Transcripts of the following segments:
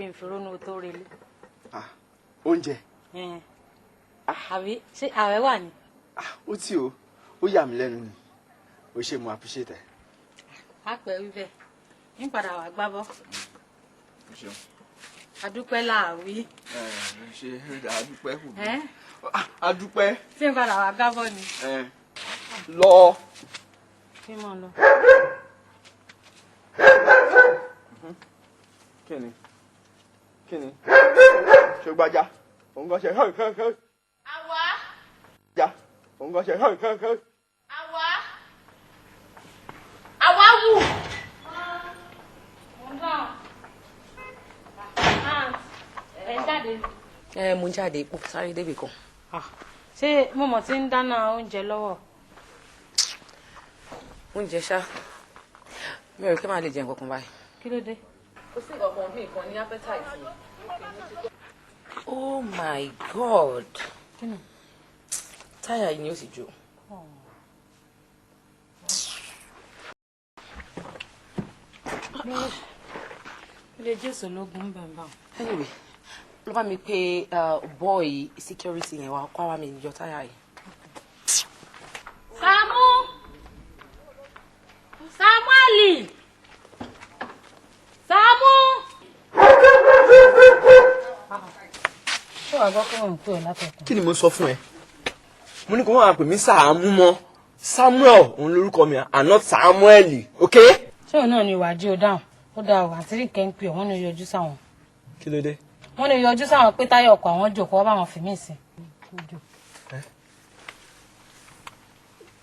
N fi ronú tó relé. Oúnjẹ. Àbí ṣé ààrẹ wà ní? Ó tí o, ó yà mí lẹ́nu ni. O ṣe, mo appreciate ẹ. A pẹ̀ wí bẹ́ẹ̀, ń padà wà gbábọ́. O ṣeun. Adúpẹ́ làwí. Ẹ ṣe, adúpẹ́ kù. Ẹ́? Adúpẹ́. Tí ń padà wà gbábọ́ ni. Lọ. Kí mọ̀ lọ. Kí ni? Kí ni? Ṣé o gbájá? Òun kan ṣe hẹ́ hẹ́ hẹ́. Àwa. Já. Òun kan ṣe hẹ́ hẹ́ hẹ́. Àwa. Àwa wù. Ẹ ń jáde. Ẹ mú jáde, mo sáré débi kan. Ṣé mo mọ̀ tí ń dáná oúnjẹ lọ́wọ́? Oúnjẹ ṣá, mi ò rí kí máa lè jẹ nǹkan kan báyìí. Kí ló dé? Kò sí nǹkan kan, mi kan ní appetite mi. Oh my God! Kí ni? Táyà yìí ni ó sì jó. Ilé Jésù lógún bẹ̀ ń bá. Anyway, ló bá mi pé boy security yẹn wá kó wá mi yọ táyà yìí. Sàámú! Sàmúẹ́lì! Sàámú! Ṣé wàá gbọ́ pé mò ń pè ọ́ látọ̀kùn? Kí ni mo sọ fún ẹ? Mo ní kó wọ́n máa pè mí Sàámú mọ́. Samuel òun lórúkọ mi and not Samuel, okay? Ṣé òun náà ni ìwà jí o dáhùn? Ó dáa o, àti rí kẹ́ ń pè ọ́, wọ́n ní o yọjú sáwọn. Kí ló dé? Wọ́n ní o yọjú sáwọn pé táyà ọkọ̀ àwọn jòkó wá bá wọn fi mí sí.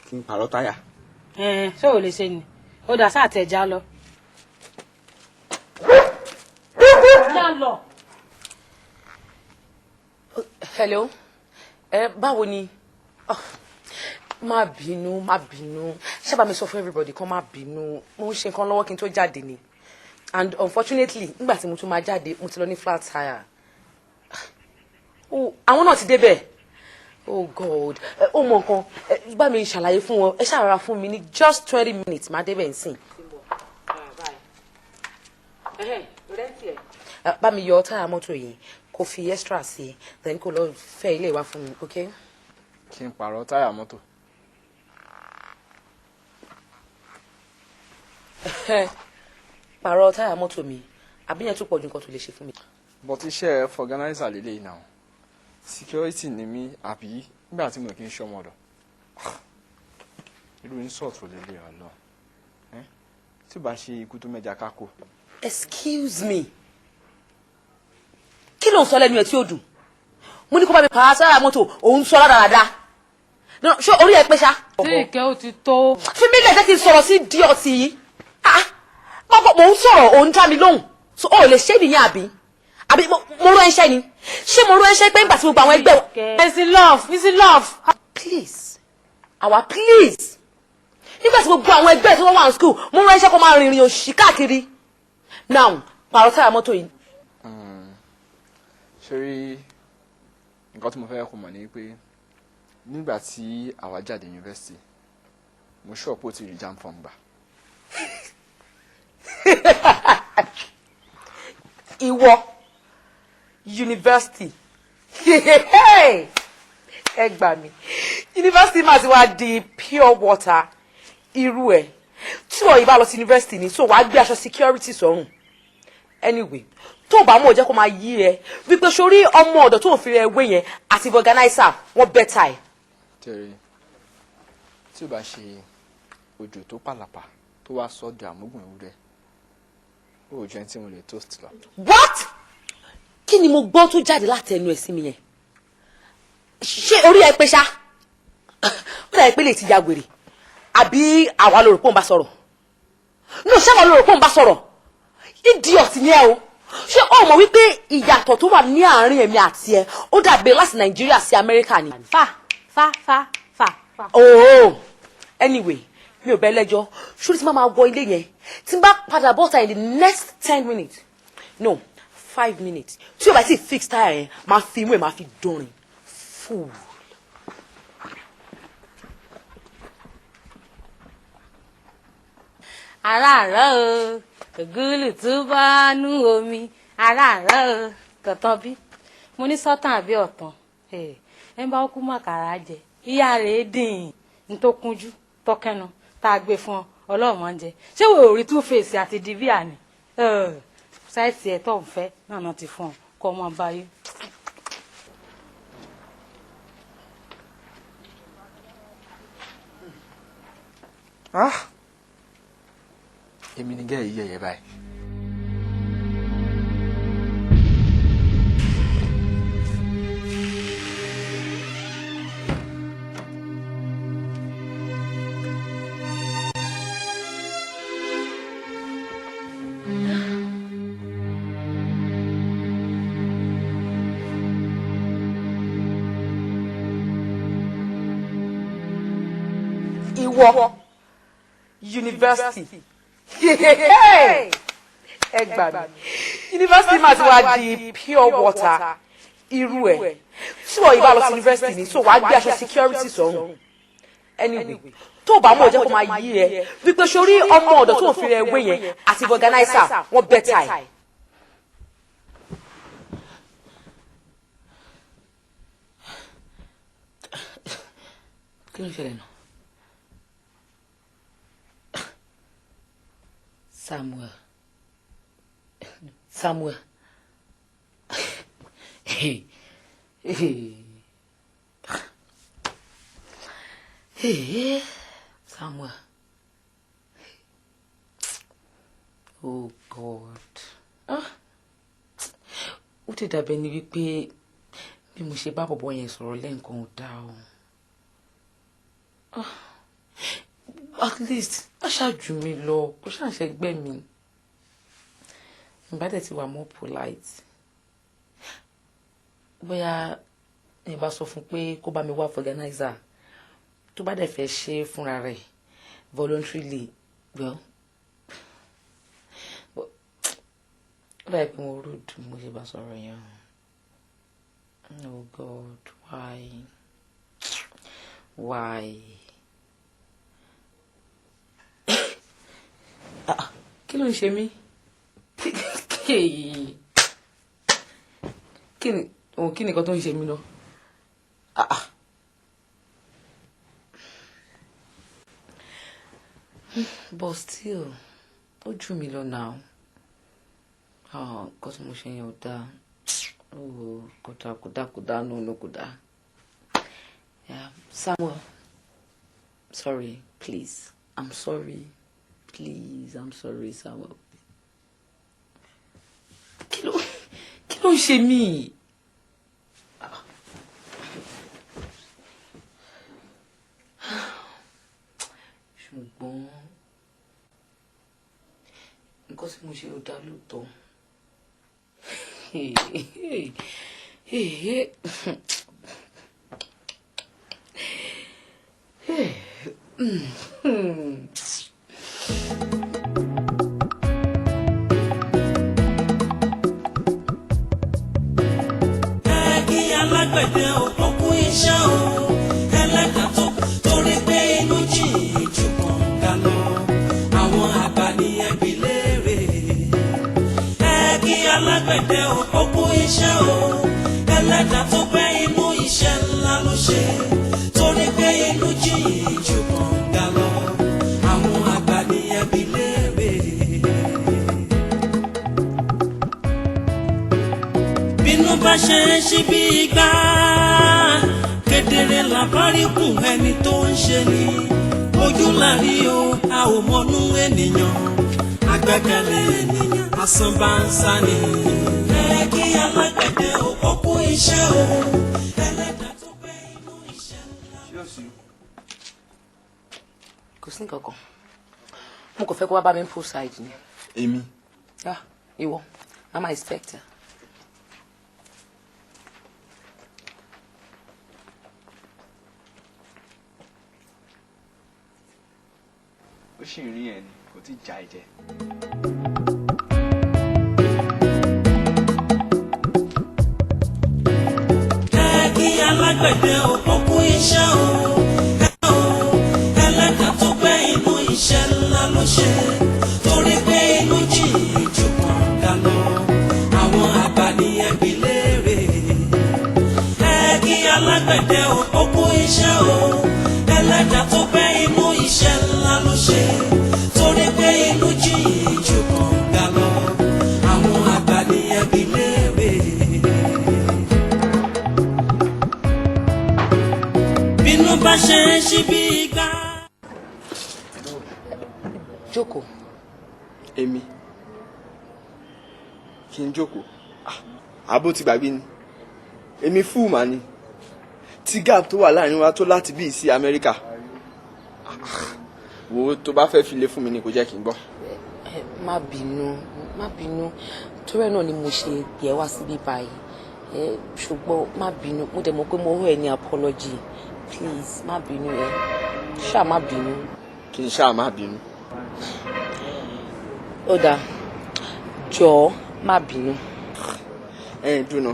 Kí n pààrọ̀ táyà. Ṣé ò lè ṣe ni? Ó dà sáà tẹ̀ já lọ. Já lọ. Hello, ẹ báwo ni? Oh, má bínú, má bínú. Ṣábà mi sọ fún everybody kan má bínú, mo ń ṣe nǹkan lọ́wọ́ kí n tó jáde ni, and unfortunately nígbà tí mo tún máa jáde, mo ti lọ ní flat tire. Oh, àwọn náà ti débẹ̀. Oh God, ó mọ nǹkan, bá mi ṣàlàyé fún wọn. Ẹ ṣàrara fún mi ní just 20 minutes, máa débẹ̀ nsìn. Bá mi yọ táyà mọ́tò yìí, kó fi extra sí, then kó lọ fẹ́ ilé wa fún mi, okay? Kí n pààrọ̀ táyà mọ́tò. Pààrọ̀ táyà mọ́tò mi, àbí yẹn tún pọ̀ ju nǹkan tó lè ṣe fún mi? But iṣẹ́ vulcanizer lélẹ́yìí náà, security ni mí, àbí nígbà tí mo kì í ṣọmọ ọ̀dọ̀? Irú insult wo lélẹ́yìí ọlọ́ tí ó bá ṣe ikú tó mẹ́ja kákò? Excuse me, kí ló ń sọ lẹ́nu ẹ̀ tí ó dùn? Mo ní kó bá mi pààrọ̀ táyà mọ́tò, òun sọ rádaràda. Ṣé orí ẹ pé ṣá? Tí ìkẹ́ ó ti tó. Fi mí lẹ̀, jẹ́ kí n sọ̀rọ̀ sí díọ̀tì yìí. Ah, mọ̀ mò ń sọ̀rọ̀, òun dá mi lóhùn. So o ò lè ṣe é nìyẹn, àbí? Àbí mo rán ẹṣẹ́ ni? Ṣé mo rán ẹṣẹ́ pé nígbà tí gbogbo àwọn ẹgbẹ́? It's love, it's love. Please, àwa, please, nígbà tí gbogbo àwọn ẹgbẹ́ tí wọ́n wà ní school, mo rán ẹṣẹ́ kó máa rìnrìn òṣì káàkiri? Now, pààrọ̀ táyà mọ́tò yìí. Ṣé rí nǹkan tí mo fẹ́ kó mọ̀ ni pé nígbà tí àwa jáde yunifásitì, mo sure pé ó ti rí JAMB form gbà. Ìwọ, yunifásitì, ẹ gbà mí, yunifásitì máa ti wá di pure water. Irú ẹ tí wọ́n yìí bá lọ sí yunifásitì ni, so wàá gbé aṣọ security sọ́rùn. Anyway, tó bá mọ̀, jẹ́ kó máa yí ẹ wípé sórí ọmọ ọ̀dọ̀ tó ń fi rẹ wé yẹn àti vulcanizer, wọ́n better ẹ̀. Tẹ̀rí tí ó bá ṣe òjò tó pàlàpà tó wá sọ́dọ̀ àmúgùn ewúrẹ́, ó jẹ́ tí mo lè toast lọ. What? Kí ni mo gbọ́ tó jáde láti ẹnu ẹ̀ sí mi yẹn? Ṣé orí ẹ pé ṣá? Ó dàbí pé lè ti ya wèrè. Àbí àwa ló rò pé òun bá sọ̀rọ̀? No, ṣé àwa ló rò pé òun bá sọ̀rọ̀? Idiot ni ẹ o. Ṣé o mọ̀ wípé ìyàtọ̀ tó wà ní àárín èmi àti ẹ, ó dàbí láti Nàìjíríà sí Amẹ́ríkà ni? Fa fa fa fa. Oh, anyway, mi ò bẹ lẹ́jọ́. Ṣórí tí máa máa wọ ilé yẹn, tí n bá padà bọ́ta in the next 10 minutes, no, 5 minutes, tí o bá ti fix tire yẹn, máa fi imú ẹ̀ máa fi dùnrin. Fool. Aráàrọ̀ o, ògúlù tó bá nú omi. Aráàárọ̀ tọ̀tàn bí mo ní sọ́tàn àbí ọ̀tàn ẹ ń bá kú mọ̀kàrà jẹ ìyá rẹ̀ dín ní tó kúnjú tọkẹnu tá a gbé fún ọ ọlọ́mọ ń jẹ. Ṣé wo ò rí two face àti divia ni sáìtì ẹ̀ tó ń fẹ́ náà ti fún ọ kọ́ ọmọ báyìí. Èmi ni gẹ́ẹ̀ yí ẹ̀yẹ báyìí. Ìwọ university, ẹ gbà mí, university máa ti wá di pure water. Irú ẹ tí wọ́n yìí bá lọ sí university ni, so wàá gbé aṣọ security sọ́run. Anyway, tó o bá mọ̀, jẹ́ kó máa yí ẹ wípé sórí ọmọ ọ̀dọ̀ tó ń fi rẹ wé yẹn àti organizer wọ́n bẹ́tà ẹ̀. Kí ló ń ṣẹlẹ̀ náà? Samuel, Samuel, hey, hey, hey, Samuel. Oh God. Ah. Ó ti dàbẹ̀ ni wípé bí mo ṣe bá bọ̀bọ̀ yẹn sọ̀rọ̀ lẹ́ǹkan ò dáa o. Ah. At least ó ṣáàjù mi lọ, kó ṣàṣẹgbẹ́ mi. Ìbá dẹ̀ ti wà more polite. Bóyá ní bá sọ fún pé kó bá mi wá organizer, tó bá dẹ̀ fẹ́ ṣe fúnra rẹ̀ voluntarily, well, ó dàbí pé mo rude mo ṣe bá sọ̀rọ̀ yẹn. Oh God, why? Why? Ah, kí ló ń ṣe mí? Kí ni òun, kí ni nǹkan tó ń ṣe mí lọ? Ah ah. But still, ó jù mí lọ now. Ah, nǹkan tí mo ṣe yẹn ò dáa. Oh, kò dáa, kò dáa, kò dáa, no, no, kò dáa. Yeah, Samuel, sorry, please. I'm sorry. Please, I'm sorry, Samuel. Kí ló ń ṣe mí? Ah. Ṣùgbọ́n nǹkan tí mo ṣe ò dáa lóòótọ́. Ẹ kí alágbẹ̀dẹ ò kú iṣẹ́ o, ẹlẹ́dàá tó torí pé inú jìn jù kànga lọ, àwọn àgbà ní ẹbí léèrè. Ẹ kí alágbẹ̀dẹ ò kú iṣẹ́ o, ẹlẹ́dàá tó pẹ́ inú iṣẹ́ ńlá ló ṣe, torí pé inú jìn jù kànga lọ, àwọn àgbà ní ẹbí léèrè. Bínú bá ṣe ń ṣe bí igbá kedere làbárí kùn ẹni tó ń ṣe ni ojú lárí o, a ò mọnú ènìyàn, àgbẹ́kẹ̀lé ènìyàn asán bá ń sá ni. Ẹ kí alágbẹ̀dẹ ò kú iṣẹ́ o, ẹlẹ́dàá tó pẹ́ inú iṣẹ́ ńlá. Ṣé o sì? Kò sí nǹkan kan, mo kàn fẹ́ kó wá bá mi poolside ni. Èmi? Ah, ìwọ, mama inspector. Ó sì ń rí ẹ ni, kò tí ì já ẹ jẹ. Ẹ kí alágbẹ̀dẹ ò kú iṣẹ́ o, ẹ o, ẹlẹ́dàá tó pẹ́ inú iṣẹ́ ńlá ló ṣe, torí pé inú jìn jù kànga lọ, àwọn Alágbẹ̀dẹ ò ó kú iṣẹ́ o. Ẹlẹ́dàá tó gbẹ́ inú, iṣẹ́ ńlá ló ṣe, torí pé inú jìn jù kànga lọ. Àwọn àgbà ní ẹbí léèrè. Bínú bá ṣe é ṣí bí igbá. Jókòó. Èmi kí n jókòó? Ah, àbó ti gbàgbé ni èmi fúù mà ni tí gap tó wà láàrin wa tó láti bíi sí Amẹ́ríkà. Ah, wo, tó bá fẹ́ fi lé fún mi ni kò jẹ́ kí n gbọ́. Ẹ má bínú, má bínú. Torí ẹ̀ náà ni mo ṣe pè ẹ́ wá síbí báyìí. Ẹ ṣùgbọ́n má bínú, mo dẹ̀ mọ̀ pé mo owe ẹ ní apology. Please, má bínú. Ẹ ṣáà má bínú. Kí n ṣáà má bínú? Ó dáa, jọ̀ọ́, má bínú. Ẹ̀yin dúnà,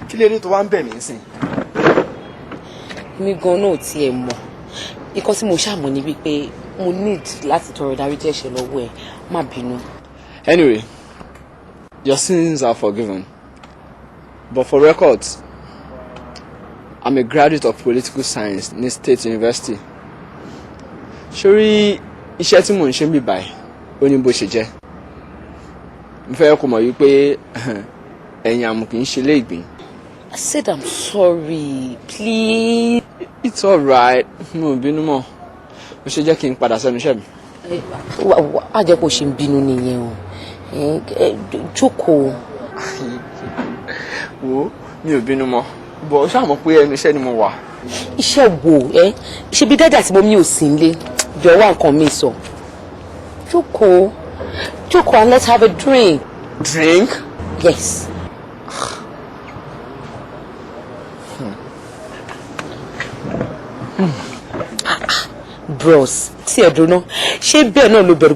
kí lè ní tó wá ń bẹ̀ mí sìn? Mi gan náà ò tiẹ̀ mọ̀. Nǹkan tí mo ṣàmọ̀ ni wípé mo need láti tọrọ ìdáríjì ẹ̀ṣẹ̀ lọ́wọ́ ẹ̀. Má bínú. Anyway, your sins are forgiven, but for records, I'm a graduate of political science ní State University. Sórí iṣẹ́ tí mò ń ṣe ń bì báyìí, ó ní bó ṣe jẹ́. Mo fẹ́ kó mọ̀ wípé ẹ̀yìn àmù kì í ṣe lé ìgbín. I said I'm sorry, please. It's alright, mi ò bínú mọ́. Ó ṣe jẹ́ kí n padà sẹ́nu iṣẹ́ mi. Á jẹ́ kó ṣe ń bínú nìyẹn o. Jókòó. Wo, mi ò bínú mọ́, bọ̀ ó ṣàmọ̀ pé ẹnu iṣẹ́ ni mo wà. Iṣẹ́ wo ẹ ṣe bí daddy àti mummy ò sí nílé? Jọ, wá nǹkan mi sọ. Jókòó, jókòó and let's have a drink. Drink? Yes. Bros, tí ẹ dúró, ṣé bẹ́ẹ̀ náà ló bẹ̀rù gbà?